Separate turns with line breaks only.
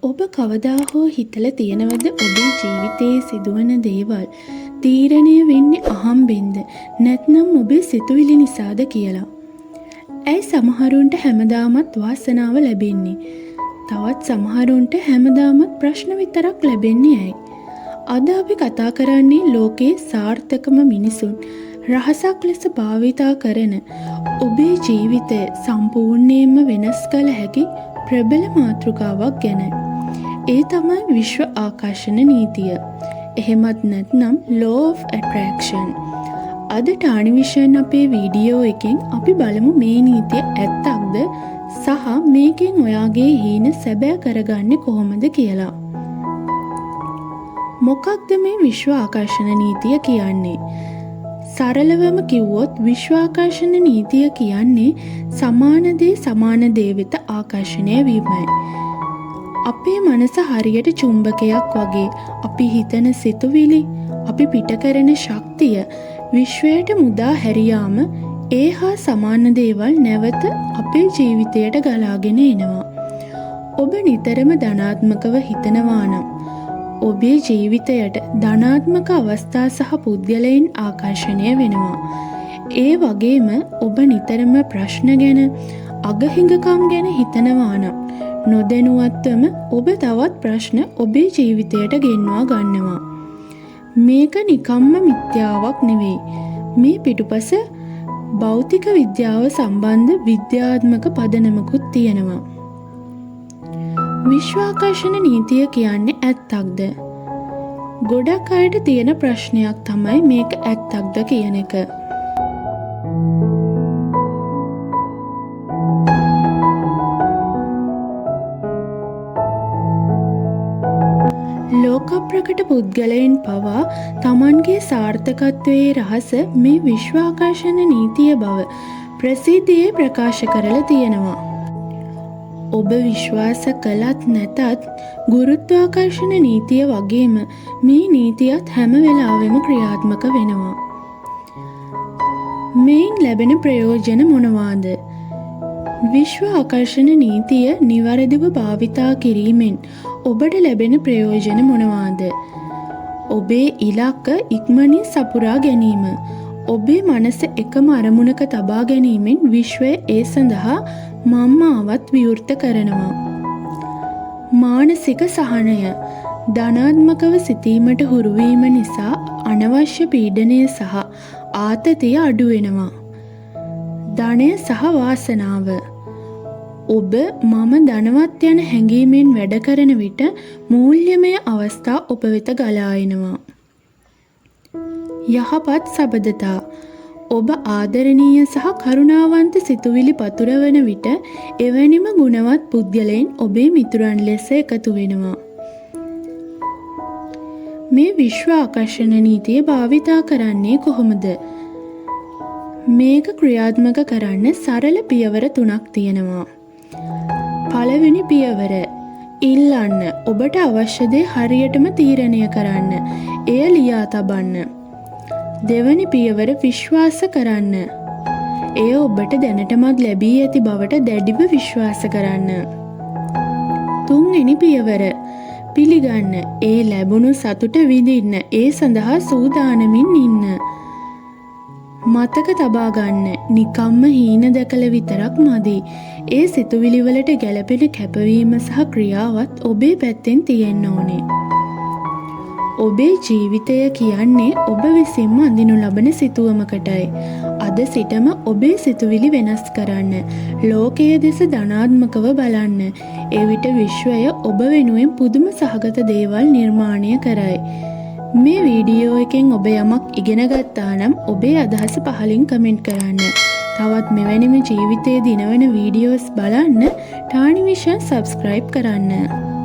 ඔබ කවදා හෝ හිතලා තියෙනවද ඔබේ ජීවිතයේ සිදුවන දේවල් තීරණය වෙන්නේ අහම්බෙන්ද නැත්නම් ඔබේ සිතුවිලි නිසාද කියලා? ඇයි සමහරුන්ට හැමදාමත් වාසනාව ලැබෙන්නේ? තවත් සමහරුන්ට හැමදාමත් ප්‍රශ්න විතරක් ලැබෙන්නේ ඇයි? අද අපි කතා කරන්නේ ලෝකයේ සාර්ථකම මිනිසුන් රහසක් ලෙස භාවිතා කරන ඔබේ ජීවිතය සම්පූර්ණයෙන්ම වෙනස් කළ හැකි ප්‍රබල මාතෘකාවක් ගැන. ඒ තමයි විශ්ව ආකර්ෂණ නීතිය. එහෙමත් නැත්නම් Law of Attraction. අද ටානි විෂන් අපේ වීඩියෝ එකෙන් අපි බලමු මේ නීතිය ඇත්තක්ද සහ මේකෙන් ඔයාගේ හීන සැබෑ කරගන්නේ කොහොමද කියලා. මොකක්ද මේ විශ්ව ආකර්ෂණ නීතිය කියන්නේ? සරලවම කිව්වොත් විශ්වාකර්ෂණ නීතිය කියන්නේ සමාන දේ සමාන දේ වෙත ආකර්ෂණය වීමයි. අපේ මනස හරියට චුම්බකයක් වගේ. අපි හිතන සිතුවිලි, අපි පිට කරන ශක්තිය විශ්වයට මුදා හැරියාම ඒ හා සමාන දේවල් නැවත අපේ ජීවිතයට ගලාගෙන එනවා. ඔබ නිතරම ධනාත්මකව හිතනවා නම් ඔබේ ජීවිතයට ධනාත්මක අවස්ථා සහ පුද්ගලයින් ආකර්ෂණය වෙනවා. ඒ වගේම ඔබ නිතරම ප්‍රශ්න ගැන, අගහිඟකම් ගැන හිතනවා නම් නොදැනුවත්වම ඔබ තවත් ප්‍රශ්න ඔබේ ජීවිතයට ගෙන්වා ගන්නවා. මේක නිකම්ම මිත්‍යාවක් නෙවෙයි. මේ පිටුපස භෞතික විද්‍යාව සම්බන්ධ විද්‍යාත්මක පදනමකුත් තියෙනවා. විශ්වාකර්ෂණ නීතිය කියන්නේ ඇත්තක්ද? ගොඩක් අයට තියෙන ප්‍රශ්නයක් තමයි මේක ඇත්තක්ද කියන එක. ලෝක ප්‍රකට පුද්ගලයින් පවා තමන්ගේ සාර්ථකත්වයේ රහස මේ විශ්වාකර්ෂණ නීතිය බව ප්‍රසිද්ධියේ ප්‍රකාශ කරලා තියෙනවා. ඔබ විශ්වාස කළත් නැතත් ගුරුත්වාකර්ෂණ නීතිය වගේම මේ නීතියත් හැම වෙලාවෙම ක්‍රියාත්මක වෙනවා. මෙයින් ලැබෙන ප්‍රයෝජන මොනවාද? විශ්ව ආකර්ෂණ නීතිය නිවැරදිව භාවිතා කිරීමෙන් ඔබට ලැබෙන ප්‍රයෝජන මොනවාද? ඔබේ ඉලක්ක ඉක්මනින් සපුරා ගැනීම. ඔබේ මනස එකම අරමුණක තබා ගැනීමෙන් විශ්වය ඒ සඳහා මම්මාවත් විවෘත කරනවා. මානසික සහනය. ධනාත්මකව සිතීමට හුරුවීම නිසා අනවශ්‍ය පීඩනය සහ ආතතිය අඩු වෙනවා. ධනය සහ වාසනාව. ඔබ මම ධනවත් යන හැඟීමෙන් වැඩ කරන විට මූල්‍යමය අවස්ථා ඔබ වෙත ගලා එනවා. යහපත් සබඳතා. ඔබ ආදරණීය සහ කරුණාවන්ත සිතුවිලි පතුරවන විට එවැනිම ගුණවත් පුද්ගලයින් ඔබේ මිතුරන් ලෙස එකතු වෙනවා. මේ විශ්ව ආකර්ෂණ නීතිය භාවිතා කරන්නේ කොහොමද? මේක ක්‍රියාත්මක කරන්න සරල පියවර තුනක් තියෙනවා. පළවෙනි පියවර, ඉල්ලන්න. ඔබට අවශ්‍ය දේ හරියටම තීරණය කරන්න. එය ලියා තබන්න. දෙවනි පියවර, විශ්වාස කරන්න. එය ඔබට දැනටමත් ලැබී ඇති බවට දැඩිව විශ්වාස කරන්න. තුන්වෙනි පියවර, පිළිගන්න. ඒ ලැබුණු සතුට විඳින්න. ඒ සඳහා සූදානමින් ඉන්න. මතක තබා ගන්න, නිකම්ම හීන දැකලා විතරක් මදි. ඒ සිතුවිලි වලට ගැළපෙන කැපවීම සහ ක්‍රියාවත් ඔබේ පැත්තෙන් තියෙන්න ඕනේ. ඔබේ ජීවිතය කියන්නේ ඔබ විසින්ම අඳිනු ලබන සිතුවමකටයි. අද සිටම ඔබේ සිතුවිලි වෙනස් කරන්න. ලෝකය දෙස ධනාත්මකව බලන්න. එවිට විශ්වය ඔබ වෙනුවෙන් පුදුම සහගත දේවල් නිර්මාණය කරයි. මේ වීඩියෝ එකෙන් ඔබ යමක් ඉගෙන ගත්තා නම් ඔබේ අදහස පහලින් කමෙන්ට් කරන්න. තවත් මෙවැනිම ජීවිතයේ දිනවන වීඩියෝස් බලන්න ටානි විෂන් සබ්ස්ක්‍රයිබ් කරන්න.